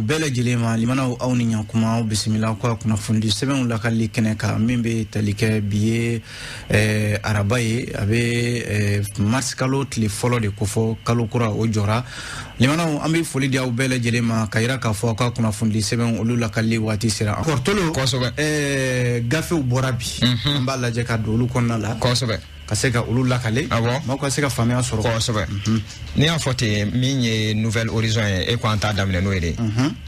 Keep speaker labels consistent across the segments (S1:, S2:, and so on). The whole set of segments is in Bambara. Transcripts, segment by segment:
S1: Bɛɛ lajɛlen ma, limanaw, aw ni ɲankuma. Aw bisimila aw ka kunnafonidi sɛbɛnw lakalili kɛnɛ kan, min bɛ tali kɛ bi ye araba ye, a bɛ mars kalo tile fɔlɔ de kofɔ, kalo kura o jɔra. Limanaw, an bɛ foli di aw bɛɛ lajɛlen ma ka yira k'a fɔ aw ka kunnafonidi sɛbɛnw olu lakalili waati sera. Kɔrɔtolo, gafew bɔra bi, an b'a lajɛ ka don olu kɔnɔna la ka se ka olu lakale, maaw ka se ka faamuya sɔrɔ.
S2: Kosɛbɛ. N'i y'a fɔ ten, min ye Nouvel Horizon ye, e ko an t'a daminɛ n'o ye de,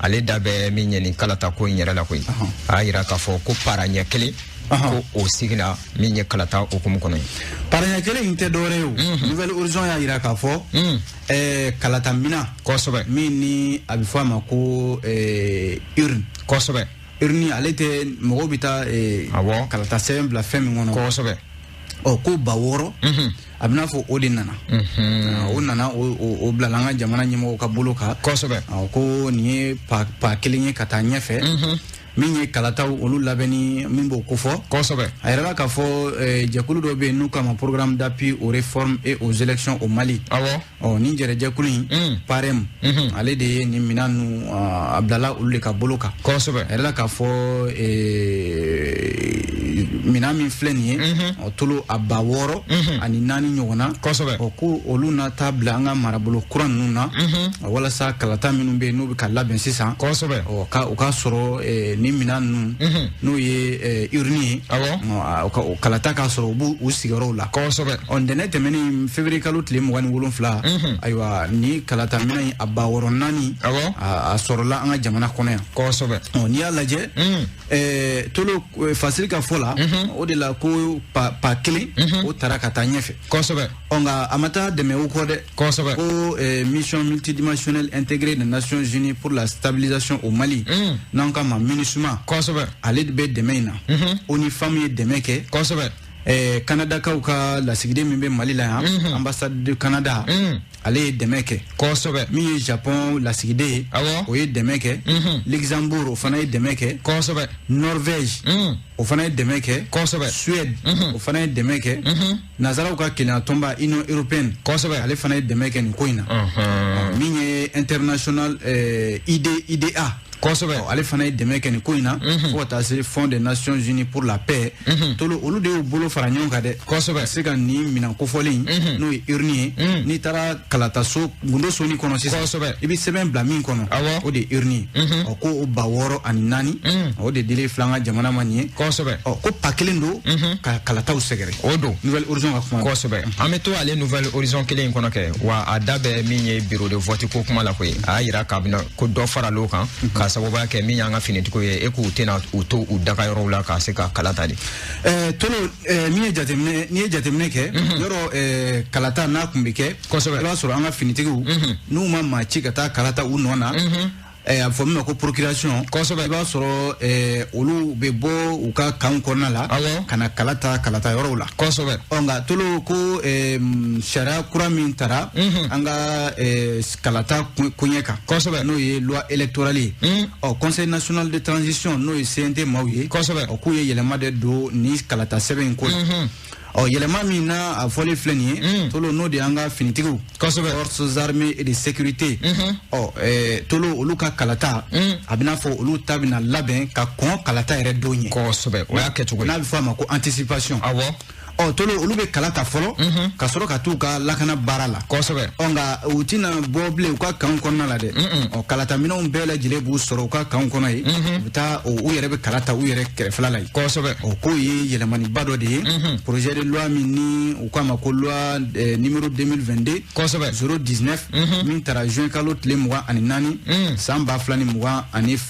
S2: ale da bɛ min ye nin kalata ko in yɛrɛ la koyi. A y'a yira k'a fɔ ko para ɲɛ kelen ko o sigila min ye kalata hukumu kɔnɔ ye.
S1: Para ɲɛ kelen in tɛ dɔwɛrɛ ye o. Nouvel Horizon y'a yira k'a fɔ kalata minan min ni a bɛ fɔ a ma ko urne. Urne, ale tɛ mɔgɔw bɛ taa kalata sɛbɛn bila fɛn min kɔnɔ. Ɔ, ko 6000, a bɛna fɔ o de nana, o nana, o bilala an ka jamana ɲɛmɔgɔw ka bolo kan. Ko nin ye pa kelen ye ka taa ɲɛfɛ, min ye kalataw olu labɛnni min b'o kofɔ. A yɛrɛ la k'a fɔ jɛkulu dɔ bɛ yen n'u k'a ma Programme d'appui aux réformes et aux élections au Mali. Ɔ, nin jɛrɛjɛkulu in, PAREM, ale de ye nin minɛn ninnu a bilala olu de ka bolo kan. A yɛrɛ la k'a fɔ minɛn min filɛ nin ye, ɔ, tolo a 6400 ɲɔgɔnna. Ɔ, ko olu na taa bila an ka marabolo kura ninnu na, walasa kalata minnu bɛ yen n'u bɛ ka labɛn sisan, ɔ, ka u ka sɔrɔ nin minɛn ninnu, n'o ye urne ye, kalata k'a sɔrɔ u b'u u sigiyɔrɔw la. Ɔ, ntɛnɛn tɛmɛnen, février kalo tile 27, ayiwa, ni kalata minɛn in a 6000, a sɔrɔla an ka jamana kɔnɔ yan. Ɔ, n'i y'a lajɛ, tolo Fasiri ka fɔ la, o de la ko pa kelen o taara ka taa ɲɛfɛ. Ɔ, nka a ma taa dɛmɛ o kɔ dɛ. Ko Mission multidimensionnelle intégrée des Nations Unies pour la stabilisation au Mali, n'an k'a ma MINUSMA, ale bɛ dɛmɛ in na. ONU Femmes ye dɛmɛ kɛ. Kanadakaw ka lasigiden min bɛ Mali la yan, ambassade du Canada, ale ye dɛmɛ kɛ. Min ye Japon lasigiden ye, o ye dɛmɛ kɛ. Luxembourg, o fana ye dɛmɛ kɛ. Norvège, o fana ye dɛmɛ kɛ. Suède, o fana ye dɛmɛ kɛ. Nazaraw ka kelenya tɔnba, Union européenne, ale fana ye dɛmɛ kɛ nin ko in na. Min ye international ID IDA, ale fana ye dɛmɛ kɛ nin ko in na, fo ka taa se Fonds des Nations Unies pour la paix. Tolo, olu de y'u bolo fara ɲɔgɔn kan dɛ, ka se ka nin minɛn kofɔlen in, n'o ye urne ye, n'i taara kalataso gundo soni kɔnɔ sisan, i bɛ sɛbɛn bila min kɔnɔ, o de ye urne ye. Ɔ, ko o 6400, o de dilen filɛ an ka jamana ma nin ye. Ɔ, ko pa kelen don ka kalataw sɛgɛrɛ.
S2: O don.
S1: Nouvel Horizon ka kuma.
S2: Kosɛbɛ. An bɛ to ale Nouvel Horizon kelen in kɔnɔ kɛ wa, a da bɛ min ye bureau de vote ko kuma la koyi. A y'a yira k'a bɛna ko dɔ faral'o kan k'a sababuya kɛ min y'an ka finitigiw ye, e k'u tɛna u to u dagayɔrɔw la k'a se ka kala ta de.
S1: Tolo, min ye jateminɛ, n'i ye jateminɛ kɛ yɔrɔ, kalata n'a kun bɛ kɛ, i b'a sɔrɔ an ka finitigiw, n'u ma maa ci ka taa kalata u nɔ na, a bɛ fɔ min ma ko procuration, i b'a sɔrɔ olu bɛ bɔ u ka kan kɔnɔna la ka na kala ta kalata yɔrɔw la. Ɔ, nka tolo, ko sariya kura min tara an ka kalata koɲɛ kan, n'o ye loi électorale ye, ɔ, Conseil national de transition, n'o ye CNT maaw ye, ɔ, k'u ye yɛlɛma de don ni kalata sɛbɛn in ko la. Ɔ, yɛlɛma min na a fɔlen filɛ nin ye, tolo, n'o de y'an ka finitigiw, forces armées et de sécurité, ɔ, tolo, olu ka kalata, a bɛna fɔ olu ta bɛna labɛn ka kɔn kalata yɛrɛ don ɲɛ.
S2: Kosɛbɛ, o y'a kɛcogo ye.
S1: N'a bɛ fɔ a ma ko anticipation. Ɔ, tolo, olu bɛ kala ta fɔlɔ ka sɔrɔ ka t'u ka lakana baara la. Ɔ, nka u tɛna bɔ bilen u ka kan kɔnɔna la dɛ. Ɔ, kalataminɛnw bɛɛ lajɛlen b'u sɔrɔ u ka kan kɔnɔ yen, u bɛ taa, u yɛrɛ bɛ kala ta u yɛrɛ kɛrɛfɛla la yen. Ɔ, k'o ye yɛlɛmaniba dɔ de ye. Projet de loi min ni u k'a ma ko loi numéro 2022 019, min taara juin kalo tile 24 san 2022,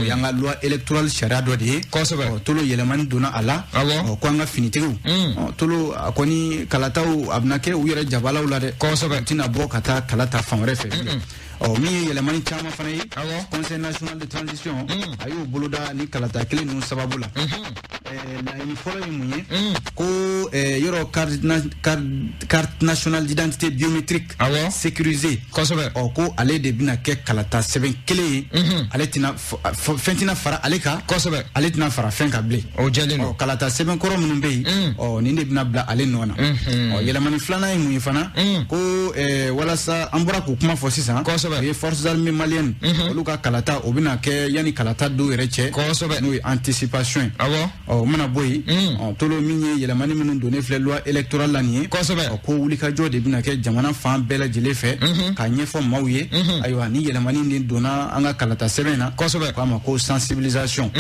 S1: o y'an ka loi électorale sariya dɔ de ye. Ɔ, tolo, yɛlɛmani donna a la. Ɔ, ko an ka finitigiw, ɔ, tolo, a kɔni kalataw a bɛna kɛ u yɛrɛ jabalaw la dɛ. U tɛna bɔ ka taa kala ta fan wɛrɛ fɛ bilen. Ɔ, min ye yɛlɛmani caman fana ye, Conseil national de transition a y'o boloda ni kalata kelen ninnu sababu la. Laɲini fɔlɔ ye mun ye? Ko yɔrɔ carte nationale d'identité biométrique sécurisée, ɔ ko ale de bɛna kɛ kalata sɛbɛn kelen ye. Ale tɛna fɛn tɛna fara ale kan, ale tɛna fara fɛn kan bilen.
S2: O jɛlen don.
S1: Ɔ, kalata sɛbɛn kɔrɔ minnu bɛ yen, ɔ nin de bɛna bila ale nɔ na. Ɔ, yɛlɛmani filanan ye mun ye fana? Ko walasa an bɔra k'o kuma fɔ sisan, o ye forces armées maliennes, olu ka kalata, o bɛna kɛ yanni kalata dɔw yɛrɛ cɛ, n'o ye anticipation ye. Ɔ, o mana bɔ yen, ɔ tolo min ye yɛlɛmani minnu donnen filɛ loi électorale la nin ye, ɔ ko wulikajɔ de bɛna kɛ jamana fan bɛɛ lajɛlen fɛ k'a ɲɛfɔ maaw ye. Ayiwa, ni yɛlɛmani de donna an ka kalata sɛbɛn na, k'a ma ko sensibilisation,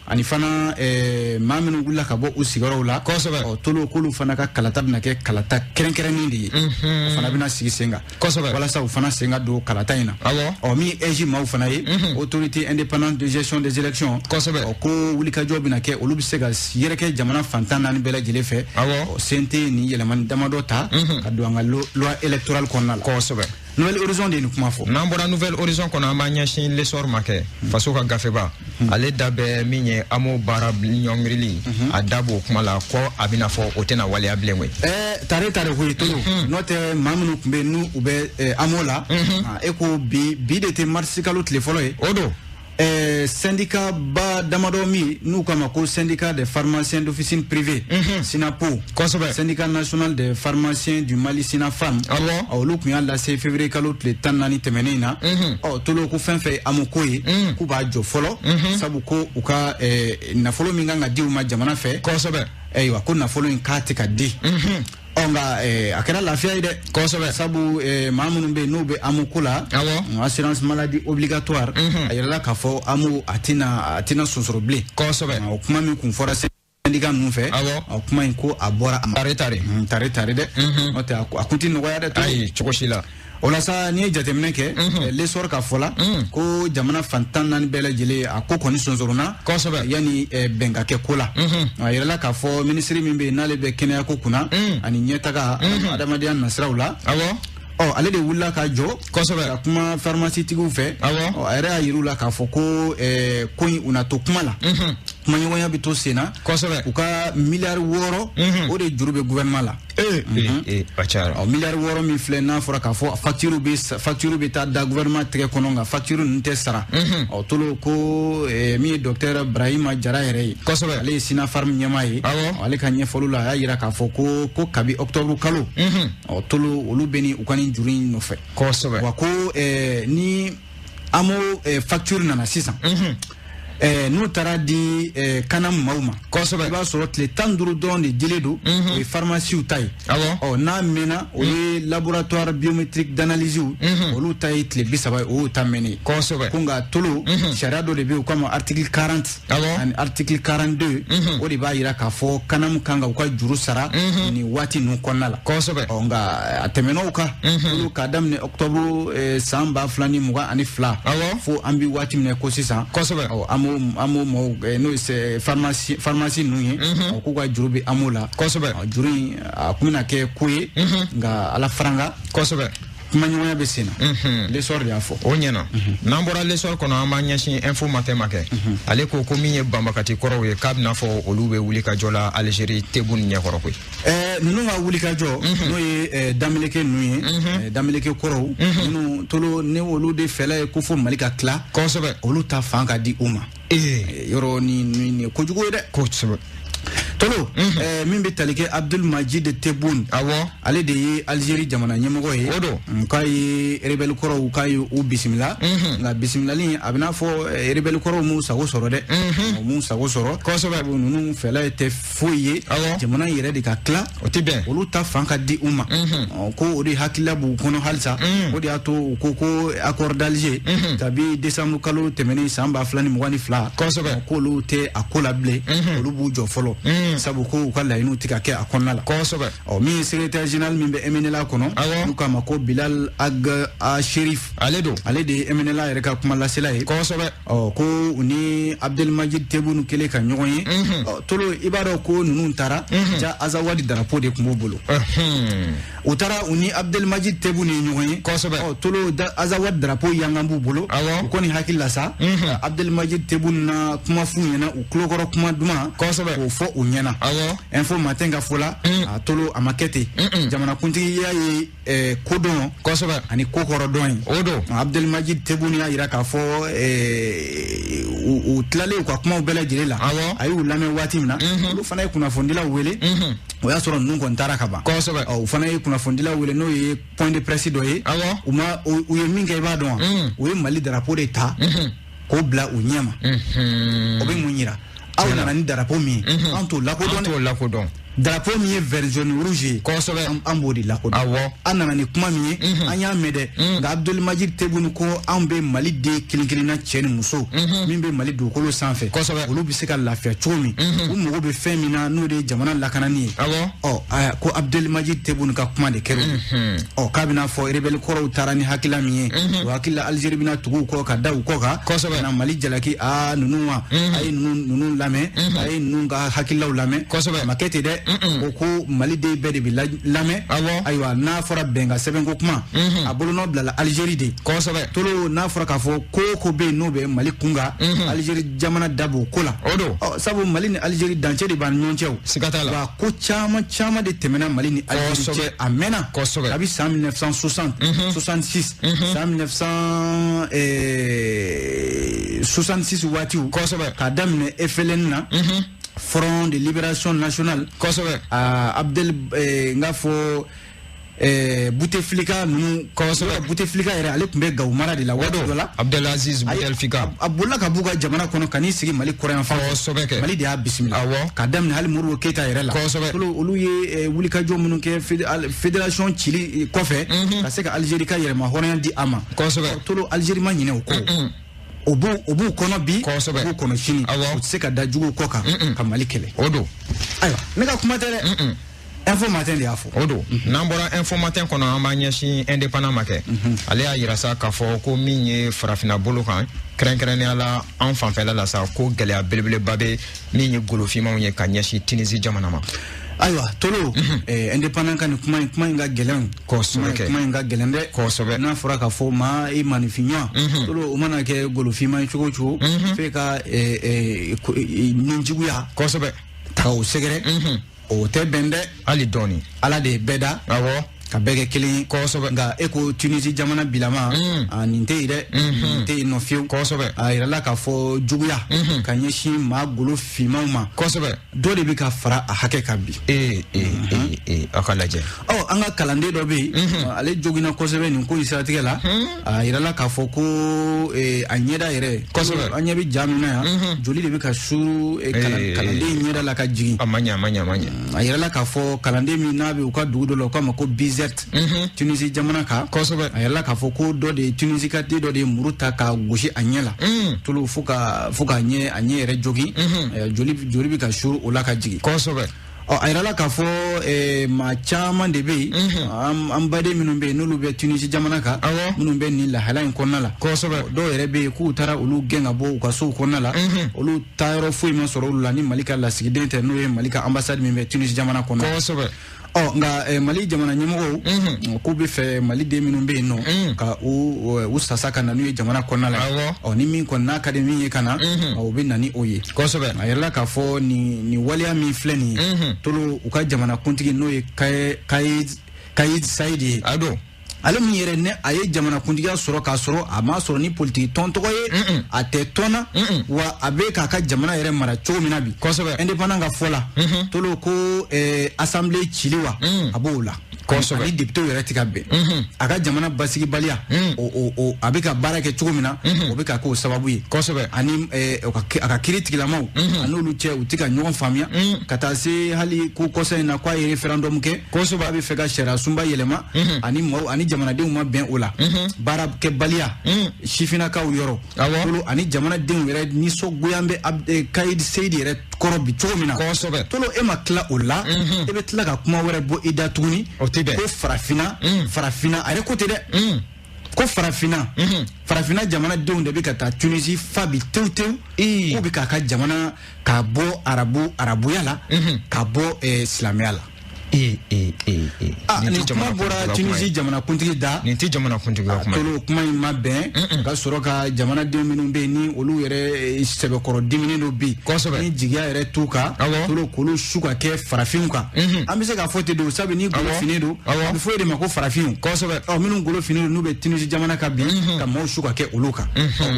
S1: ani fana maa minnu wulila ka bɔ u sigiyɔrɔw la, ɔ tolo k'olu fana ka kalata bɛna kɛ kalata kɛrɛnkɛrɛnnen de ye. O fana bɛna sigi sen kan, walasa u fana sen ka don kalata in na. Ɔ, min ye AIGE maaw fana ye, autorité indépendante de gestion des élections, ɔ ko wulikajɔ bɛna kɛ, olu bɛ se ka yɛrɛkɛ jamana fantan naani bɛɛ lajɛlen fɛ. CNT ni yɛlɛmani damadɔ ta ka don an ka loi électorale kɔnɔna la. Nouvelle Horizon de ye nin kuma fɔ.
S2: N'an bɔra Nouvelle Horizon kɔnɔ, an b'an ɲɛsin L'Essor ma kɛ faso ka gafeba. Ale da bɛ min ye AMO baara ɲɔngirili, a da b'o kuma la ko a bɛna fɔ o tɛna waleya bilen koyi.
S1: Tare tare koyi tolo, n'o tɛ maa minnu tun bɛ yen n'u bɛ AMO la, e ko bi bi de tɛ marisi kalo tile fɔlɔ ye.
S2: O don.
S1: Syndicat ba damadɔ min n'u k'a ma ko syndicat des pharmaciens d'officine privée, SYNAPO, syndicat national des pharmaciens du Mali, SYNAPHARM, olu tun y'a lase février kalo tile 14 tɛmɛnen in na. Ɔ tolo ko fɛn fɛn ye AMO ko ye, k'u b'a jɔ fɔlɔ, sabu ko u ka nafolo min kan ka di u ma jamana fɛ, ayiwa ko nafolo in k'a tɛ ka di. Ɔ nka a kɛra lafiya ye dɛ, sabu maa minnu bɛ yen n'u bɛ AMO ko la, assurance maladie obligatoire, a yirala k'a fɔ AMO a tɛna sonsoro bilen. O kuma min kun fɔra syndicat ninnu fɛ, o kuma in ko a bɔra a ma.
S2: Tare tare.
S1: Tare tare dɛ, n'o tɛ a kun tɛ nɔgɔya dɛ.
S2: Ayi, cogo si la.
S1: O la sa, n'i ye jateminɛ kɛ L'Essor ka fɔ la, ko jamana fan 14 bɛɛ lajɛlen, a ko kɔni sonsoronna yanni bɛn ka kɛ ko la. A yirala k'a fɔ minisiri min bɛ yen n'ale bɛ kɛnɛyako kunna ani ɲɛtaga adamadenya nasiraw la, ɔ ale de wulila ka jɔ ka kuma pharmacie tigiw fɛ. Ɔ, a yɛrɛ y'a yir'u la k'a fɔ ko ko in u na to kuma la, kumaɲɔgɔnya bɛ to sen na. U ka miliyari 6 o de juru bɛ gouvernement la.
S2: A cayara.
S1: Ɔ, miliyari 6 min filɛ, n'a fɔra k'a fɔ facture bɛ taa da gouvernement tɛgɛ kɔnɔ, nka facture ninnu tɛ sara. Ɔ tolo ko min ye docteur Brahima Jara yɛrɛ ye, ale ye SYNAPHARM ɲɛmaa ye, ale ka ɲɛfɔliw la, a y'a yira k'a fɔ ko kabi octobre kalo, ɔ tolo olu bɛ ni u ka nin juru in nɔfɛ. Wa ko ni AMO facture nana sisan, n'u taara di CANAM maaw ma, i b'a sɔrɔ tile 15 dɔrɔn de dilen don, o ye pharmacie ta ye. Ɔ n'a mɛnna, o ye laboratoire biométrique d'analyse, olu ta ye tile 30 ye, o y'o ta mɛnnen ye. Ko nka tolo sariya dɔ de bɛ yen, o k'a ma article 40 ani article 42, o de b'a yira k'a fɔ CANAM kan ka u ka juru sara nin waati ninnu kɔnɔna la. Ɔ nka a tɛmɛn'o kan, olu k'a daminɛ octobre san 2022 fo an bɛ waati min na ko sisan, ɔ AMO mɔgɔw, n'o ye pharmacie ninnu ye, k'u ka juru bɛ AMO la. Juru in a kun bɛna kɛ ko ye, nka Ala faranga, kumaɲɔgɔnya bɛ sen na. L'Essor de y'a fɔ.
S2: O ɲɛna. N'an bɔra L'Essor kɔnɔ, an b'an ɲɛsin Info Matin ma kɛ. Ale ko ko min ye banbagati kɔrɔw ye, k'a bɛna fɔ olu bɛ wuli ka jɔ la Algérie Tebboune ɲɛkɔrɔ koyi.
S1: Ninnu ka wuli ka jɔ, n'o ye Dameleke ninnu ye, Dameleke kɔrɔw minnu tolo ni olu de fɛla ye ko fo Mali ka tila, olu ta fan ka di u ma. Yɔrɔ ni ye kojugu ye dɛ. Tolo min bɛ tali kɛ Abdul Majid Tebboune, ale de ye Algérie jamana ɲɛmɔgɔ ye. K'a ye rebelle kɔrɔw, k'a ye u bisimila, nka bisimilali a bɛ n'a fɔ rebelle kɔrɔw m'u sago sɔrɔ dɛ, u m'u sago sɔrɔ. Ninnu fɛla tɛ foyi ye, jamana yɛrɛ de ka tila,
S2: o tɛ bɛn,
S1: olu ta fan ka di u ma. Ko o de hakilila b'u kɔnɔ halisa, o de y'a to u ko ko accord d'Alger kabi décembre kalo tɛmɛnen san 2022, k'olu tɛ a ko la bilen, olu b'u jɔ fɔlɔ. kɔ, sabu ko u ka laɲiniw tɛ ka kɛ a kɔnɔna la.
S2: Kosɛbɛ.
S1: Ɔ, min ye secrétaire général min bɛ MNLA kɔnɔ, n'u k'a ma ko Bilal Ag Sherif,
S2: ale don,
S1: ale de ye MNLA yɛrɛ ka kuma lasela ye.
S2: Kosɛbɛ.
S1: Ɔ, ko u ni Abdelmajid Tebboune kɛlen ka ɲɔgɔn ye. Ɔ, Tolo, i b'a dɔn ko ninnu taara ja Azawadi drapeau de tun b'u bolo. U taara, u ni Abdelmajid Tebboune ye ɲɔgɔn ye.
S2: Kosɛbɛ.
S1: Ɔ, Tolo, Azawadi drapeau yangan b'u bolo. U kɔni hakili la sa, Abdelmajid Tebboune na kuma f'u ɲɛna, u tulokɔrɔ kuma duman.
S2: Kosɛbɛ.
S1: K'o fɔ u ɲɛna. Info Matin ka fɔ la, a Tolo, a ma kɛ ten. Jamanakuntigiya ye kodɔn.
S2: Kosɛbɛ.
S1: Ani kokɔrɔ dɔn ye.
S2: O don.
S1: Abdelmajid Tebboune y'a jira k'a fɔ u tilalen u ka kumaw bɛɛ lajɛlen la, a y'u lamɛn waati min na, olu fana ye kunnafonidilaw wele. O y'a sɔrɔ ninnu kɔni taara ka ban.
S2: Kosɛbɛ.
S1: Ɔ, u fana ye kunnafonidilaw wele, n'o ye point de presse dɔ ye. U ma, u ye min kɛ, i b'a dɔn wa? U ye Mali drapeau de ta k'o bila u ɲɛ ma. O bɛ mun yira? Aw nana ni drapeau min ye, an t'o lakodɔn
S2: An
S1: dɛ.
S2: t'o lakodɔn.
S1: Drapeau min ye vert, jaune, rouge ye,
S2: Kosɛbɛ.
S1: an b'o de lakodɔn. An nana ni kuma min ye, an y'a mɛn dɛ, nka Abdelmajid Tebboune ko anw bɛ Mali den kelen kelenna, cɛ ni muso min bɛ Mali dugukolo sanfɛ, olu bɛ se ka lafiya cogo min, u mago bɛ fɛn min na, n'o de ye jamana lakanani ye. Ɔ, ko Abdelmajid Tebboune ka kuma de kɛra o ye. Ɔ, k'a bɛna fɔ rebelle kɔrɔw taara ni hakilila min ye, o hakilila Algérie bɛna tugu u kɔ ka da u kɔ kan
S2: Kosɛbɛ.
S1: ka na Mali jalaki. Aa, ninnu wa, a ye ninnu lamɛn, a ye ninnu ka hakililaw lamɛn.
S2: Kosɛbɛ.
S1: A ma kɛ ten dɛ. O ko Maliden bɛɛ de bɛ lamɛn. Ayiwa, n'a fɔra bɛnkan sɛbɛnko kuma, a bolonɔ bilala Algérie de.
S2: Kosɛbɛ.
S1: Tolo, n'a fɔra k'a fɔ ko o ko bɛ yen n'o bɛ Mali kun kan, Algérie jamana da b'o ko la.
S2: O don.
S1: Ɔ, sabu Mali ni Algérie, dancɛ de b'an ni ɲɔgɔn cɛ o.
S2: Siga t'a la.
S1: Wa ko caman caman de tɛmɛna Mali ni Algérie cɛ, a mɛnna.
S2: Kosɛbɛ.
S1: Kabi san 1960, 66, san 1966 waatiw.
S2: Kosɛbɛ.
S1: K'a daminɛ FLN na, Front de Libération Nationale.
S2: Kosɛbɛ.
S1: Abdel n k'a fɔ Bouteflika ninnu.
S2: Kosɛbɛ.
S1: Bouteflika yɛrɛ, ale tun bɛ Gawo mara de la waati dɔ la.
S2: Abdelaziz Bouteflika.
S1: A bolila ka b'u ka jamana kɔnɔ ka n'i sigi Mali kɔrɔ yan fan fɛ.
S2: Kosɛbɛ kɛ.
S1: Mali de y'a bisimila.
S2: Awɔ.
S1: K'a daminɛ hali Modibo Keyita yɛrɛ la.
S2: Kosɛbɛ.
S1: Olu ye wulikajɔ minnu kɛ fédération cili kɔfɛ ka se ka Algérie ka yɛrɛma hɔrɔnya di a ma.
S2: Kosɛbɛ.
S1: Tolo, Algérie ma ɲinɛ o kɔ. O b'u kɔnɔ bi,
S2: Kosɛbɛ.
S1: o b'u kɔnɔ sini.
S2: Awɔ.
S1: U tɛ se ka da juguw kɔ kan ka Mali kɛlɛ.
S2: O don.
S1: Ayiwa, ne ka kuma tɛ dɛ, Info Matin de y'a fɔ.
S2: O don. N'an bɔra Info Matin kɔnɔ, an b'an ɲɛsin Indépendant ma kɛ. Ale y'a yira sa k'a fɔ ko min ye farafinna bolo kan, kɛrɛnkɛrɛnnenya la an fanfɛla la sa, ko gɛlɛya belebeleba bɛ min ye golofinmanw ye ka ɲɛsin Tunisie jamana ma.
S1: Ayiwa Tolo, Indépendant ka nin kuma in, kuma in ka gɛlɛn.
S2: Kosɛbɛ kɛ.
S1: Kuma in ka gɛlɛn dɛ.
S2: Kosɛbɛ.
S1: N'a fɔra k'a fɔ maa i maninfinɲɔgɔn, Tolo, o mana kɛ golofinma ye cogo o cogo, f'e ka ninjuguya ta k'o sɛgɛrɛ, o tɛ bɛn dɛ.
S2: Hali dɔɔni.
S1: Ala de ye bɛɛ da ka bɛɛ kɛ kelen ye.
S2: Kosɛbɛ.
S1: Nka e ko Tunisie jamana bilama, a nin tɛ yen dɛ, nin tɛ yen nɔ fiyewu.
S2: Kosɛbɛ.
S1: A yirala k'a fɔ juguya ka ɲɛsin maa golo finmanw ma,
S2: Kosɛbɛ.
S1: dɔ de bɛ ka fara a hakɛ kan bi.
S2: Ee ee ee ee, aw ka lajɛ.
S1: Ɔ, an ka kalanden dɔ bɛ yen, ale joginna kosɛbɛ nin ko in siratigɛ la. A yirala k'a fɔ ko a ɲɛda yɛrɛ,
S2: Kosɛbɛ.
S1: an ɲɛ bɛ ja min na yan, joli de bɛ ka suru kalanden ɲɛda la ka jigin.
S2: A ma ɲɛ, a ma ɲɛ, a ma ɲɛ.
S1: A yirala k'a fɔ kalanden min n'a bɛ u ka dugu dɔ la, u k'a ma ko Bizerte, Tunisie jamana kan.
S2: Kosɛbɛ.
S1: A yirala k'a fɔ ko dɔ de ye Tunisie ka den dɔ de ye muru ta k'a gosi a ɲɛ la, Tolo, fo ka a ɲɛ yɛrɛ jogin. Joli bɛ ka suru o la ka jigin.
S2: Kosɛbɛ.
S1: Ɔ, a yirala k'a fɔ maa caman de bɛ yen, an baden minnu bɛ yen n'olu bɛ Tunisie jamana kan, minnu bɛ nin lahala in kɔnɔna la.
S2: Kosɛbɛ.
S1: Dɔw yɛrɛ bɛ yen k'u taara olu gɛn ka bɔ u ka sow kɔnɔna la, olu taayɔrɔ foyi ma sɔrɔ olu la ni Mali ka lasigiden tɛ, n'o ye Mali ka ambassade min bɛ Tunisie jamana kɔnɔ.
S2: Kosɛbɛ.
S1: Ɔ, nka Mali jamana ɲɛmɔgɔw k'u bɛ fɛ Maliden minnu bɛ yen nɔ ka u sasa ka na n'u ye jamana kɔnɔna la.
S2: Awɔ.
S1: Ɔ, ni min kɔni n'a ka di min ye ka na, o bɛ na ni o ye.
S2: Kosɛbɛ.
S1: A yirala k'a fɔ nin waleya min filɛ nin ye, Tolo, u ka jamana kuntigi, n'o ye Kayid Sayidi ye,
S2: A don.
S1: ale min yɛrɛ ne a ye jamana kuntigiya sɔrɔ k'a sɔrɔ a ma sɔrɔ ni politiki tɔn tɔgɔ ye, a tɛ tɔn na, wa a bɛ k'a ka jamana yɛrɛ mara cogo min na bi,
S2: Kosɛbɛ.
S1: Indépendant ka fɔ la, Tolo, ko assemblée cili wa, a b'o la.
S2: Kosɛbɛ.
S1: Ani député yɛrɛ tɛ ka bɛn. A ka jamana basigibaliya, o a bɛ ka baara kɛ cogo min na, o bɛ ka k'o sababu ye.
S2: Kosɛbɛ.
S1: Ani a ka kiiri tigilamaw, a n'olu cɛ, u tɛ ka ɲɔgɔn faamuya, ka taa se hali ko kɔsa in na k'a ye référendum kɛ.
S2: Kosɛbɛ.
S1: A bɛ fɛ ka sariya sunba yɛlɛma, ani maaw ani jamanadenw ma bɛn o la. Baarakɛbaliya sifinnakaw yɔrɔ,
S2: Awɔ.
S1: Tolo, ani jamanadenw yɛrɛ nisɔngoya bɛ Kayid Seyidi yɛrɛ kɔrɔ bi cogo min na.
S2: Kosɛbɛ.
S1: Tolo e ma tila o la, e bɛ tila ka kuma wɛrɛ bɔ i da tuguni.
S2: O tɛ bɛn.
S1: Ko farafinna, farafinna a yɛrɛ ko ten dɛ. Ko farafinna, farafinna jamanadenw de bɛ ka taa Tunisie fa bi tewu tewu. K'u bɛ k'a ka jamana k'a bɔ arabuya la, k'a bɔ silamɛya la. Nin kuma bɔra Tunisie jamanakuntigi da.
S2: Nin tɛ jamanakuntigi ka kuma ye.
S1: Tolo kuma in ma bɛn. Ka sɔrɔ ka jamanaden minnu bɛ yen ni olu yɛrɛ sɛbɛkɔrɔ diminen don bi.
S2: Kosɛbɛ.
S1: Ni jigiya yɛrɛ t'u kan. Tolo k'olu su ka kɛ farafinw kan. An bɛ se k'a fɔ ten de sabu ni golo finen don. A bɛ fɔ e de ma ko farafinw.
S2: Kosɛbɛ.
S1: Ɔ minnu golo finen don n'u bɛ Tunisie jamana kan bi. Ka maaw su ka kɛ olu kan.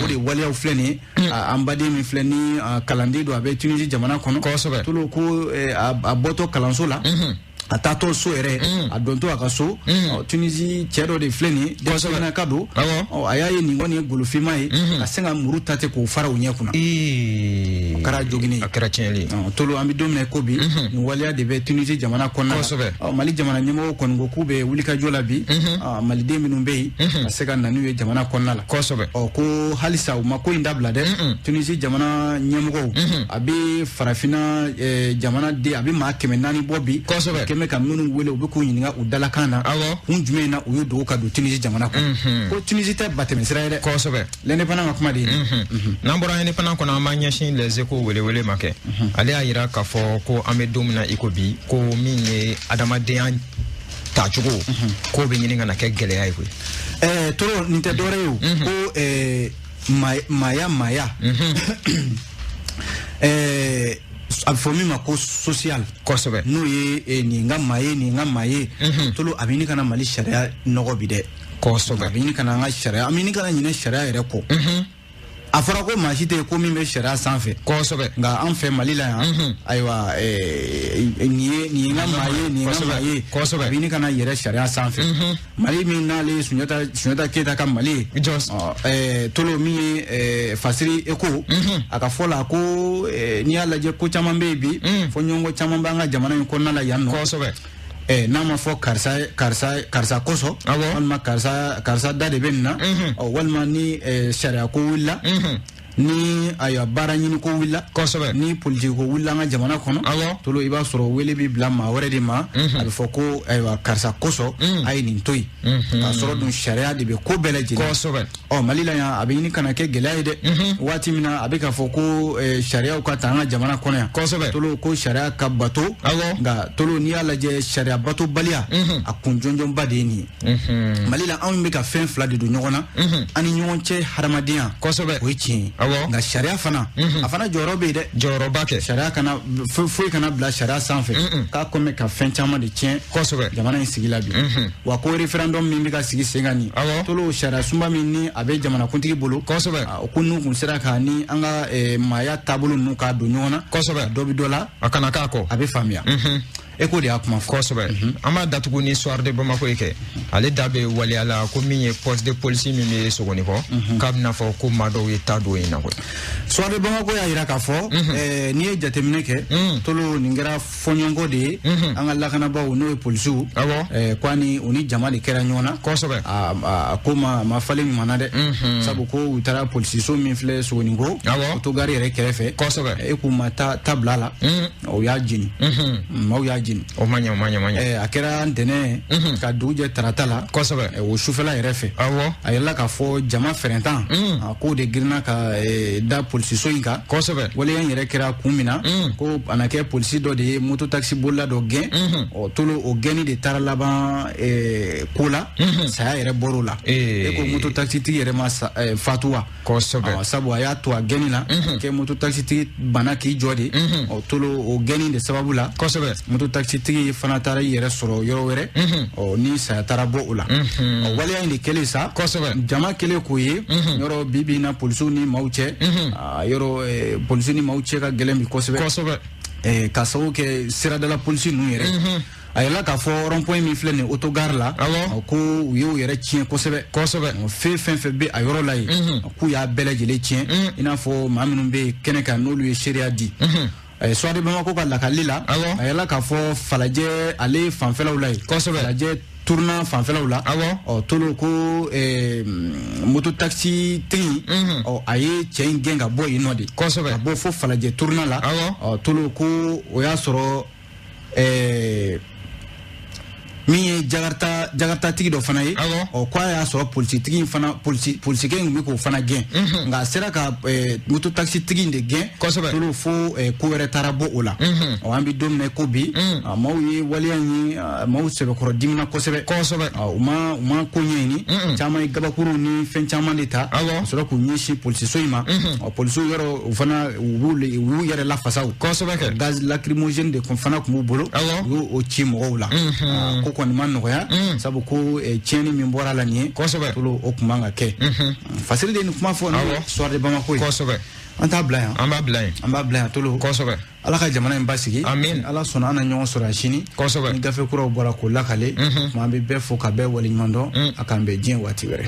S1: O de waleyaw filɛ nin ye. An baden min filɛ ni kalanden don a bɛ Tunisie jamana kɔnɔ.
S2: Kosɛbɛ.
S1: Tolo ko a bɔtɔ kalanso la. A taatɔ so yɛrɛ, a dontɔ a ka so, Tunisie cɛ dɔ de filɛ nin ye, denmisɛnninna ka don, a y'a ye nin kɔni ye golofinma ye, ka sin ka muru ta ten k'o fara u ɲɛ kunna. O kɛra jogini ye.
S2: A kɛra tiɲɛli ye.
S1: Tolo an bɛ don min na i ko bi, nin waleya de bɛ Tunisie jamana kɔnɔna la.
S2: Kosɛbɛ.
S1: Mali jamana ɲɛmɔgɔw kɔni ko k'u bɛ wulikajɔ la bi, maliden minnu bɛ yen, ka se ka na n'u ye jamana kɔnɔna la.
S2: Kosɛbɛ.
S1: Ko halisa u ma ko in dabila dɛ. Tunisie jamana ɲɛmɔgɔw, a bɛ farafinna jamana den, a bɛ maa 400 bɔ bi.
S2: Kosɛbɛ.
S1: Bɛ ka minnu wele u bɛ k'u ɲininka u dalakan na. Kun jumɛn na u y'u dogo ka don Tunisie jamana kɔnɔ. Ko Tunisie tɛ batɛmɛsira ye dɛ.
S2: Kosɛbɛ.
S1: L'Indépendant ka kuma de ye.
S2: N'an bɔra Indépendant kɔnɔ, an b'an ɲɛsin Les Échos welewele ma kɛ. Ale y'a yira k'a fɔ ko an bɛ don min na i ko bi, ko min ye adamadenya tacogo, k'o bɛ ɲini ka na kɛ gɛlɛya ye koyi.
S1: Toro nin tɛ dɔwɛrɛ ye o. Ko maaya. A bɛ fɔ min ma ko social.
S2: Kosɛbɛ.
S1: N'o ye nin ka maa ye, nin ka maa ye. Tolo a bɛ ɲini ka na Mali sariya nɔgɔ bi dɛ.
S2: Kosɛbɛ.
S1: A bɛ ɲini ka na an ka sariya, an bɛ ɲini ka na ɲinɛ sariya yɛrɛ kɔ. A fɔra ko maa si tɛ yen ko min bɛ sariya sanfɛ.
S2: Kosɛbɛ.
S1: Nka an fɛ Mali la yan, ayiwa nin ye n ka maa ye, nin ye n ka maa ye.
S2: Kosɛbɛ.
S1: A bɛ ɲini ka na yɛrɛ sariya sanfɛ. Mali min n'ale ye Sunjata Keyita ka Mali ye. Tolo min ye Fasiri Eko, a ka fɔ la ko n'i y'a lajɛ ko caman bɛ yen bi, fɔ ɲɔgɔnkɔ caman b'an ka jamana in kɔnɔna la yan nɔ.
S2: Kosɛbɛ.
S1: N'a ma fɔ karisa kosɔn, walima karisa da de bɛ nin na, walima ni sariya ko wulila, ni ayiwa baara ɲini ko wulila,
S2: kosɛbɛ,
S1: ni politiki ko wulila an ka jamana kɔnɔ, Tolo i b'a sɔrɔ wele bɛ bila maa wɛrɛ de ma, a bɛ fɔ ko ayiwa karisa kosɔn a ye nin to yen, k'a sɔrɔ dun sariya de bɛ ko bɛɛ lajɛlen.
S2: Kosɛbɛ.
S1: Mali la yan a bɛ ɲini ka na kɛ gɛlɛya ye dɛ. Waati min na a bɛ k'a fɔ ko sariyaw ka ta an ka jamana kɔnɔ yan.
S2: Kosɛbɛ.
S1: Tolo ko sariya ka bato. Nka Tolo n'i y'a lajɛ sariya batobaliya, a kun jɔnjɔnba de ye nin ye. Mali la anw bɛ ka fɛn fila de don ɲɔgɔn na. An ni ɲɔgɔn cɛ hadamadenya.
S2: Kosɛbɛ.
S1: O ye tiɲɛ ye. Nka sariya fana, a fana jɔyɔrɔ bɛ yen dɛ.
S2: Jɔyɔrɔba kɛ.
S1: Sariya kana foyi kana bila sariya sanfɛ. K'a kɔn bɛ ka fɛn caman de tiɲɛ.
S2: Kosɛbɛ.
S1: Jamana in sigi la bi. Wa ko référendum min bɛ ka sigi sen kan nin. Tolo sariya sunba min ni a bɛ jamanakuntigi bolo.
S2: Kosɛbɛ.
S1: Ko n'u kun sera ka ni an ka maaya taabolo ninnu k'a don ɲɔgɔn na.
S2: Kosɛbɛ.
S1: Dɔ bɛ dɔ la.
S2: A kana k'a kɔ.
S1: A bɛ faamuya. E ko de y'a kuma fɔ.
S2: Kosɛbɛ. An b'a datugu ni Soir de Bamako ye kɛ. Ale da bɛ waleya la ko min ye poste de police min bɛ Sogonikɔ, k'a bɛna fɔ ko maa dɔw ye ta don yen na koyi.
S1: Soir de Bamako y'a jira k'a fɔ, n'i ye jateminɛ kɛ, Tolo nin kɛra fɔɲɔgɔnkɔ de ye, an ka lakanabaaw n'o ye polisiw, ko ani u ni jama de kɛra ɲɔgɔn na.
S2: Kosɛbɛ.
S1: A ko ma falen ɲuman na dɛ. Sabu ko u taara polisiso min filɛ Sogonikɔ, otogari yɛrɛ kɛrɛfɛ.
S2: Kosɛbɛ.
S1: E k'u ma ta bila a la, o y'a jeni. Maaw y'a jeni.
S2: O ma ɲɛ, o ma ɲɛ, o ma ɲɛ.
S1: A kɛra ntɛnɛn ka dugu jɛ tarata la.
S2: Kosɛbɛ.
S1: O sufɛla yɛrɛ fɛ. A yɛlɛla k'a fɔ jama fɛrɛntan, a k'o de girinna ka da polisiso in kan.
S2: Kosɛbɛ.
S1: Waleya in yɛrɛ kɛra kun min na, ko a na kɛ polisi dɔ de ye moto taxi bolila dɔ gɛn. Tolo o gɛnni de taara laban ko la, saya yɛrɛ bɔr'o la. E ko moto taxi tigi yɛrɛ ma fatu wa?
S2: Kosɛbɛ.
S1: Sabu a y'a to a gɛnni la, kɛ moto taxi tigi bana k'i jɔ de. Tolo o gɛnni de sababu la.
S2: Kosɛbɛ.
S1: Moto taxi tigi fana taara i yɛrɛ sɔrɔ yɔrɔ wɛrɛ, ni saya taara bɔ o la. Waleya in de kɛlen sa.
S2: Kosɛbɛ.
S1: Jama kɛlen k'o ye, yɔrɔ bi bi in na polisiw ni maaw cɛ, yɔrɔ polisiw ni maaw cɛ ka gɛlɛn bi kosɛbɛ.
S2: Kosɛbɛ.
S1: Ka sababu kɛ siradala polisi ninnu yɛrɛ. A yɛlɛla k'a fɔ rond-point min filɛ nin ye autogare la, ko u y'o yɛrɛ tiɲɛ kosɛbɛ.
S2: Kosɛbɛ.
S1: Fɛn fɛn bɛ a yɔrɔ la yen, k'u y'a bɛɛ lajɛlen tiɲɛ, i n'a fɔ maa minnu bɛ kɛnɛ kan n'olu ye seereya di. Soir de Bamako ka lakali la, a yɛlɛla k'a fɔ Falajɛ ale fanfɛlaw la yen.
S2: Kosɛbɛ.
S1: Falajɛ tournant fanfɛlaw la.
S2: Awɔ.
S1: Ɔ, Tolo, ko moto taxi tigi, ɔ, a ye cɛ in gɛn ka bɔ yen nɔ de. Ka bɔ fo Falajɛ tournant la.
S2: Awɔ.
S1: Ɔ, Tolo, ko o y'a sɔrɔ min ye Jakarta, Jakarta tigi dɔ fana ye.
S2: Awɔ.
S1: Ɔ, ko a y'a sɔrɔ polisitigi in fana, polisikɛ in tun bɛ k'o fana gɛn, nka a sera ka moto taxi tigi in de gɛn.
S2: Kosɛbɛ.
S1: Tolo, fo ko wɛrɛ taara bɔ o la. Ɔ, an bɛ don min na i ko bi, maaw ye waleya in ye, maaw sɛbɛkɔrɔ dimina kosɛbɛ. U ma ko ɲɛɲini, caman ye gabakuruw ni fɛn caman de ta
S2: Awɔ.
S1: ka sɔrɔ k'u ɲɛsin polisiso in ma. Ɔ, polisiw yɔrɔ, u fana u b'u yɛrɛ lafasa o.
S2: Kosɛbɛ kɛ.
S1: Gaz lacrymogène de kun fana tun b'u bolo.
S2: Awɔ.
S1: U y'o o ci mɔgɔw la. Ko kɔni ma nɔgɔya, sabu ko tiɲɛni min bɔra la nin ye,
S2: Kosɛbɛ.
S1: Tolo, o tun man ka kɛ. Fasiri de ye nin kuma fɔ n'o ye Soir de Bamako ye. An t'a bila yan.
S2: An b'a bila yen.
S1: An b'a bila yan, Tolo.
S2: Kosɛbɛ.
S1: Ala ka jamana in basigi.
S2: Amin.
S1: Ala sɔnna, an na ɲɔgɔn sɔrɔ a sini.
S2: Kosɛbɛ.
S1: Ni gafe kuraw bɔra k'o lakale. Tuma an bɛ bɛɛ fo ka bɛɛ waleɲuman dɔn. A k'an bɛn diɲɛ waati wɛrɛ.